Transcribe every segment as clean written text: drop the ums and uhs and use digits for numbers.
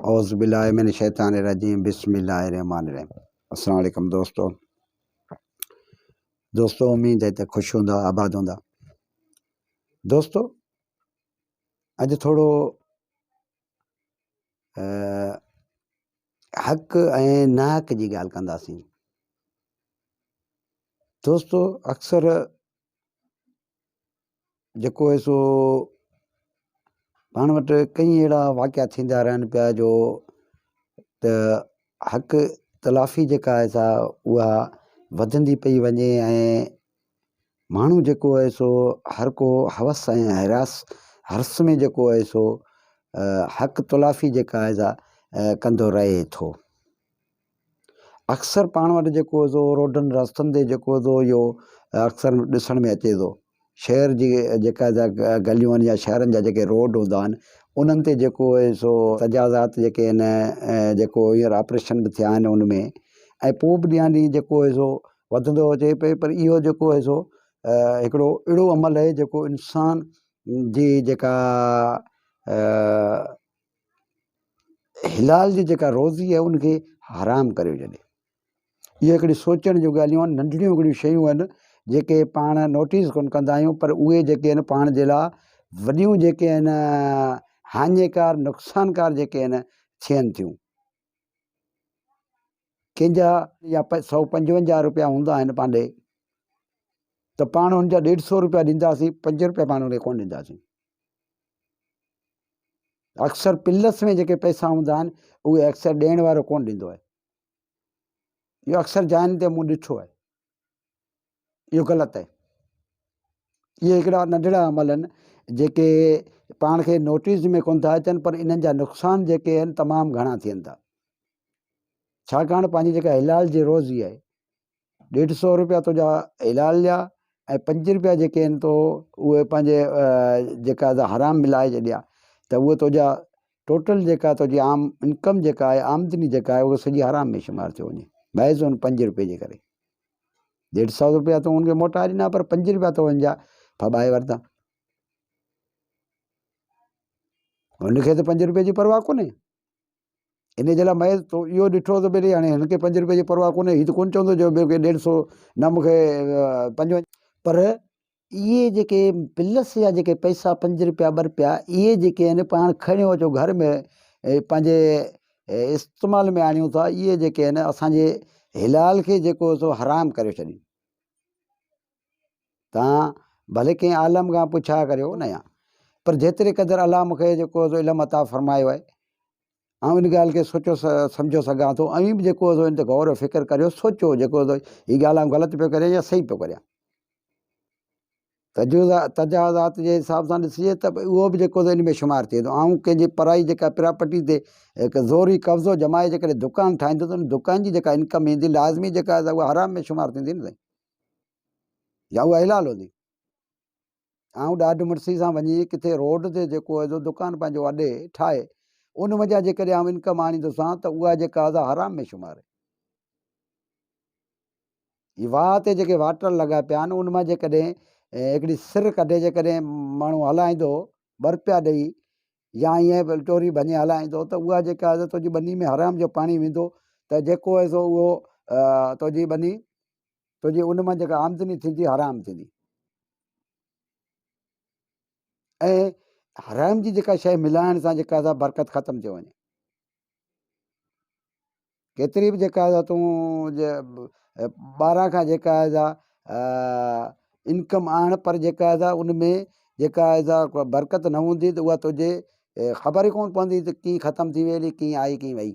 اعوذ بالله من الشيطان الرجيم بسم الله الرحمن الرحيم السلام عليڪم دوستو دوستو اميد آهي ته خوش هوندا آباد هوندا دوستو اڄ ٿورو حق ۽ ناحق جي ڳالهه ڪنداسين دوستو اڪثر جيڪو آهي سو پاڻ وٽ ڪئي اهڙا واقعا ٿيندا رهن پيا جو ته حق تلافي جيڪا آهي سا اها وڌندي پئي وڃي ۽ ماڻهو جيڪو آهي سو هر ڪو حوس ۽ حراس حرص ۾ جيڪو آهي سو حق تلافي جيڪا آهي سا ڪندو رهي ٿو. اڪثر پاڻ وٽ جيڪو سو روڊن رستن تي جيڪو سو اهو اڪثر ڏسڻ ۾ اچي ٿو شهر جي جيڪا گليون آهن يا شهرن جا جيڪي روڊ هوندا آهن انهن تي جيڪو آهي سو تجاوزات جيڪي آهن جيڪو هينئر آپريشن به ٿيا آهن ان ۾ ۽ پوء به ڏينهان ڏينهن جيڪو آهي سو وڌندو اچي پئي پر اهو جيڪو آهي سو هڪڙو اهڙو عمل آهي جيڪو انسان جي جيڪا حلال جي جيڪا روزي آهي ان کي حرام ڪريو ڇڏي. اهي هڪڙي سوچڻ جون ڳالهيون آهن ننڍڙيون هڪڙيون شيون آهن جيڪي پاڻ نوٽيس ڪونه ڪندا آهيون پر اهي جيڪي آهن پاڻ جي لاء وڏيون جيڪي آهن هاڃيڪار نقصانڪار جيڪي آهن ٿين ٿيون. ڪنهن جا يا 155 روپيا هوندا آهن پاڻ ڏي ته پاڻ ان جا 150 روپيا ڏينداسين 5 روپيا پاڻ ان کي ڪونه ڏينداسين. اڪثر پلس ۾ جيڪي پئسا هوندا آهن اهي اڪثر ڏيڻ وارو ڪونه ڏيندو آهي اهو اڪثر جاين تي مون ڏٺو آهي اهو غلط آهي اهي هڪڙا ننڍڙا عمل آهن جيڪي پاڻ کي نوٽيس ۾ ڪونه ٿا اچن پر انهن جا نقصان جيڪي آهن تمام گهڻا ٿين ٿا ڇاڪاڻ پنهنجي جيڪا حلال جي روزي آهي ڏيڍ سئو روپيا تنهنجا حلال جا ۽ پنج روپيا جيڪي آهن تو اهي پنهنجي جيڪا ته حرام ملائي ڇڏيا ته اهي تنهنجا ٽوٽل جيڪا تنهنجي عام انڪم جيڪا آهي آمدني جيڪا آهي اها سڄي حرام ۾ شمار ٿيو وڃي محض ان پنج روپئي جي ڪري ڏيڍ سئو روپيا تو ان کي موٽائي ڏنا پر پنج روپيا تو ان جا ڦٻائي ورتا هن کي ته پنج روپئي جي پرواهه ڪونهي ان جي لاء مئي تو اهو ڏٺو ته ڀلي هاڻي هن کي پنج روپئي جي پرواهه ڪونهي هي ته ڪونه چوندو جو ٻيو کي ڏيڍ سو نه مون کي پنج پر اهي جيڪي پلس جا جيڪي پئسا پنج روپيا ٻه روپيا اهي جيڪي آهن پاڻ کڻيو اچو گهر ۾ پنهنجي استعمال ۾ آڻيون ٿا اهي جيڪي آهن اسانجي حلال کي جيڪو سو حرام ڪريو ڇڏين توهان ڀلي ڪنهن عالم کان پڇا ڪريو نه يا پر جيتري قدر الله مون کي جيڪو سو علم عطا فرمايو آهي آئون ان ڳالهه کي سوچو سمجهو سگهان ٿو اوهين به جيڪو سو ان تي غور و فڪر ڪريو سوچو جيڪو سو هي ڳالهه آئون غلط پيو ڪريان يا صحيح پيو ڪريان تجوزات جي حساب سان ڏسجي ته اهو به جيڪو ان ۾ شمار ٿئي ٿو آئون ڪنهن جي پرائي جيڪا پراپرٽي تي هڪ زوري قبضو ڄمائي جيڪڏهن دڪان ٺاهيندو ته ان دڪان جي جيڪا انڪم ايندي لازمي جيڪا اها حرام ۾ شمار ٿيندي نه سائين يا اها حلال هوندي. آئون ڏاڍ مڙسي سان وڃي ڪٿي روڊ تي جيڪو آهي سو دڪان پنهنجو اڏي ٺاهي ان منجهان جيڪڏهن آئون انڪم آڻيندوسان ته اها جيڪا آهي سا حرام ۾ شمار آهي. هي واهه تي جيڪي واٽر لڳا پيا آهن ان مان جيڪڏهن هڪڙي سر ڪڍي جيڪڏهن ماڻهو هلائيندو ٻه رپيا ڏئي يا ائين به چوري ڀڃي هلائيندو ته اها جيڪا آهي تنهنجي ٻني ۾ حرام جو پاڻي ويندو ته جيڪو آهي سو اهو تنهنجي ٻني تنهنجي ان مان جيڪا آمدني ٿيندي حرام ٿيندي ۽ حرام جي جيڪا شيء ملائڻ سان جيڪا سا برڪت ختم ٿيو وڃي ڪيتري به جيڪا سا تون ٻارهن کان جيڪا سا انڪم آڻ پر جيڪا سا ان ۾ جيڪا سا برڪت نه هوندي ته اها تنهنجي خبر ئي ڪونه پوندي ته ڪيئن ختم ٿي وئي ڪيئن آئي ڪيئن وئي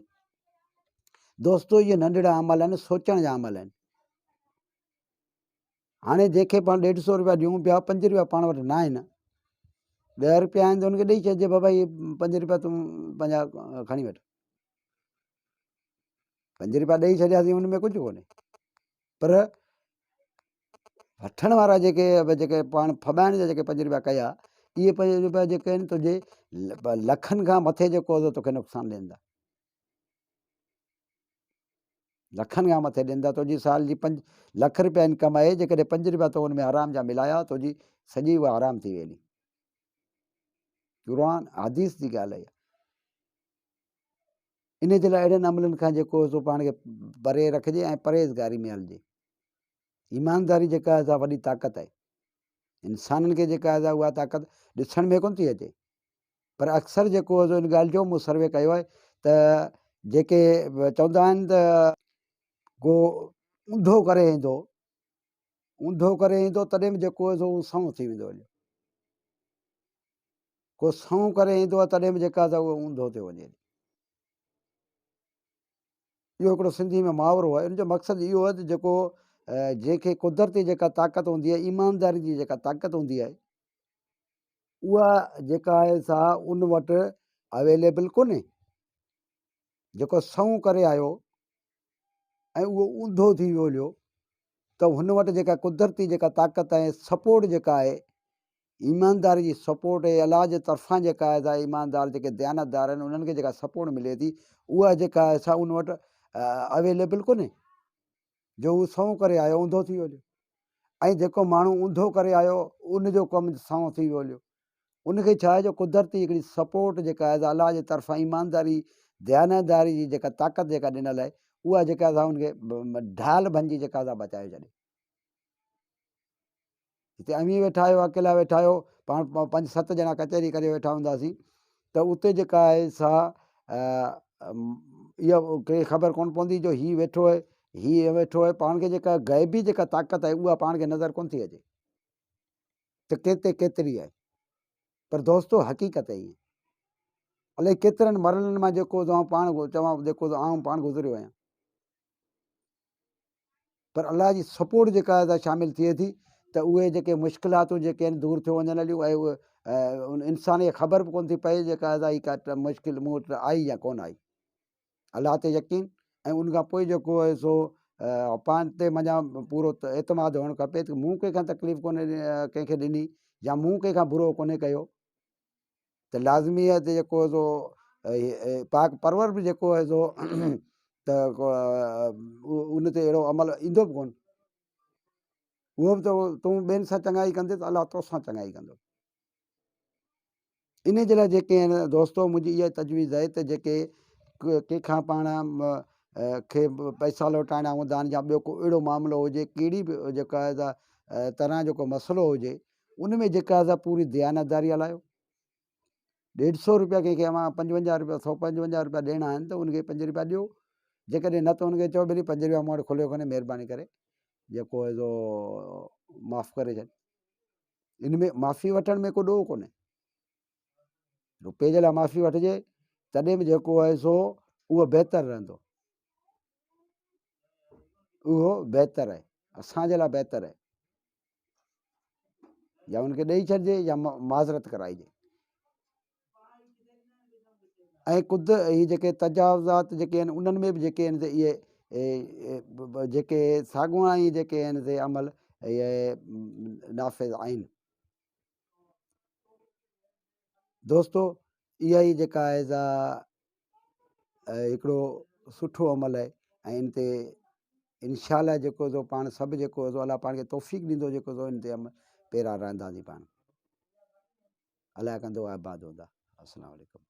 دوستو اهي ننڍڙا عمل آهن سوچڻ جا عمل آهن هاڻي جنهن کي پاڻ ڏيڍ سو روپيا ڏيون پيا پنج روپيا پاڻ وٽ نه آهن ڏهه روپيا آهن ته هن کي ڏئي ڇڏجي بابا هي پنج روپيا تون پنهنجا کڻي وٺ پنج روپيا ڏئي ڇڏياسين ان ۾ ڪجهه ڪونهي پر وٺڻ وارا جيڪي جيڪي پاڻ ڦٻائڻ جا جيڪي پنج روپيا ڪيا اهي پنج روپيا جيڪي آهن تنهنجي لکن کان مٿي جيڪو توکي نقصان ڏين ٿا لکن کان مٿي ڏين ٿا تنهنجي سال جي پنج لک روپيا انڪم آهي جيڪڏهن پنج روپيا تو ان ۾ حرام جا ملايا تنهنجي سڄي اها حرام ٿي ويندي قرآن حديث جي ڳالهه آهي. ان جي لاء اهڙن عملن کان جيڪو سو پاڻ کي پري رکجي ۽ پرهيزگاري ۾ هلجي. ايمانداري جيڪا آهي سا وڏي طاقت آهي. انسانن کي جيڪا آهي سا اها طاقت ڏسڻ ۾ ڪونه ٿي اچي پر اڪثر جيڪو آهي سو ان ڳالهه جو مون سروي ڪيو آهي ته جيڪي چوندا آهن ته ڪو اونڌو ڪري ايندو اونڌو ڪري ايندو تڏهن به جيڪو آهي سو اهو سنئون ٿي ويندو هليو. ڪو سنئون ڪري ايندو آهي تڏهن به جيڪا آهي اهو اونڌو ٿيو وڃي. اهو هڪڙو سنڌي ۾ محاورو آهي ان جو مقصد اهو آهي ته جيڪو جنهن کي قدرتي جيڪا طاقت هوندي آهي ايمانداري جي جيڪا طاقت هوندي آهي اها جيڪا آهي سا ان وٽ اويليبل ڪونهي. جيڪو سنئون ڪري آيو ۽ اهو اونڌو ٿي ويو هليو ته هن وٽ جيڪا قدرتي جيڪا طاقت ۽ سپورٽ جيڪا آهي ايمانداري جي سپورٽ ۽ الله جي طرفان جيڪا آهي سا ايماندار جيڪي ديانتدار آهن انهن کي جيڪا سپورٽ ملي ٿي اها جيڪا آهي سا ان وٽ اويليبل ڪونهي جو هو سنئون ڪري آيو اونڌو ٿي ويو هليو ۽ جيڪو ماڻهو اونڌو ڪري آيو ان جو ڪم سنئون ٿي ويو هليو ان کي ڇا آهي جو قدرتي هڪڙي سپورٽ جيڪا آهي الله جي طرفان ايمانداري ديانتداري جي جيڪا طاقت جيڪا ڏنل آهي اها جيڪا آهي ان کي ڍال ڀنجي جيڪا آهي بچايو ڇڏي هتي اوهين ويٺا آهيو اڪيلا ويٺا آهيو پاڻ پنج ست ڄڻا ڪچهري ڪري ويٺا هونداسين ته اتي جيڪا آهي سا اها ڪنهن کي خبر ڪونه پوندي جو هي ويٺو آهي هي ويٺو آهي پاڻ کي جيڪا غيبي جيڪا طاقت آهي اها پاڻ کي نظر ڪونه ٿي اچي ته ڪنهن تي ڪيتري آهي پر دوستو حقيقت ائين الائي ڪيترن مرحلن مان جيڪو پاڻ چوان جيڪو آئون پاڻ گذريو آهيان پر الله جي سپورٽ جيڪا آهي سا شامل ٿئي ٿي ته اهي جيڪي مشڪلاتون جيڪي آهن دور ٿيو وڃن هليون ۽ اهي انسان کي خبر به ڪونه ٿي پئي جيڪا آهي سا هي ڪا مشڪل مون وٽ آئي يا ڪونه آئي الله تي يقين ۽ ان کان پوء جيڪو آهي سو پاڻ تي مڃان پورو اعتماد هئڻ کپي ته مون ڪنهن کان تڪليف ڪونه ڪنهن کي ڏني يا مون ڪنهن کان برو ڪونه ڪيو ته لازمي آهي ته جيڪو سو پاڪ پرور به جيڪو آهي سو ته ان تي اهڙو عمل ايندو به ڪونه اهو به ته تون ٻين سان چڱائي ڪندي ته الله توسان چڱائي ڪندو ان جي لاء جيڪي آهن دوستو منهنجي اها تجويز آهي ته جيڪي ڪنهن کان پاڻ کي پئسا لوٽائڻا هوندا آهن يا ٻيو ڪو اهڙو معاملو هجي ڪهڙي به جيڪا آهي طرح جو ڪو مسئلو هجي ان ۾ جيڪا آهي سا پوري ديانتداري هلايو. ڏيڍ سو روپيا ڪنهن کي اوهان پنجونجاهه روپيا سو پنجونجاهه روپيا ڏيڻا آهن ته ان کي پنج روپيا ڏيو جيڪڏهن نه ته ان کي چئو ڀلي پنج روپيا مون وٽ کليو ڪونهي مهرباني ڪري جيڪو آهي سو معاف ڪري ڇڏ ان ۾ معافي وٺڻ ۾ ڪو ڏوهه ڪونهي روپي جي لاء معافي وٺجي تڏهن به جيڪو آهي سو اهو بهتر رهندو اهو بهتر آهي اسان جي لاء بهتر آهي يا ان کي ڏئي ڇڏجي يا معذرت ڪرائجي ۽ خود هي جيڪي تجاوزات جيڪي آهن انهن ۾ به جيڪي آهن اهي جيڪي ساڳواڻا ئي جيڪي آهن سي عمل اهي نافذ آهن دوستو اها ئي جيڪا آهي سا هڪڙو سٺو عمل آهي ۽ ان تي انشاء الله جيڪو سو پاڻ سڀ جيڪو سو الله پاڻ کي توفيق ڏيندو جيڪو سو ان تي عمل پيرا رهنداسين پاڻ الله ڪندو آباد هوندا السلام عليڪم.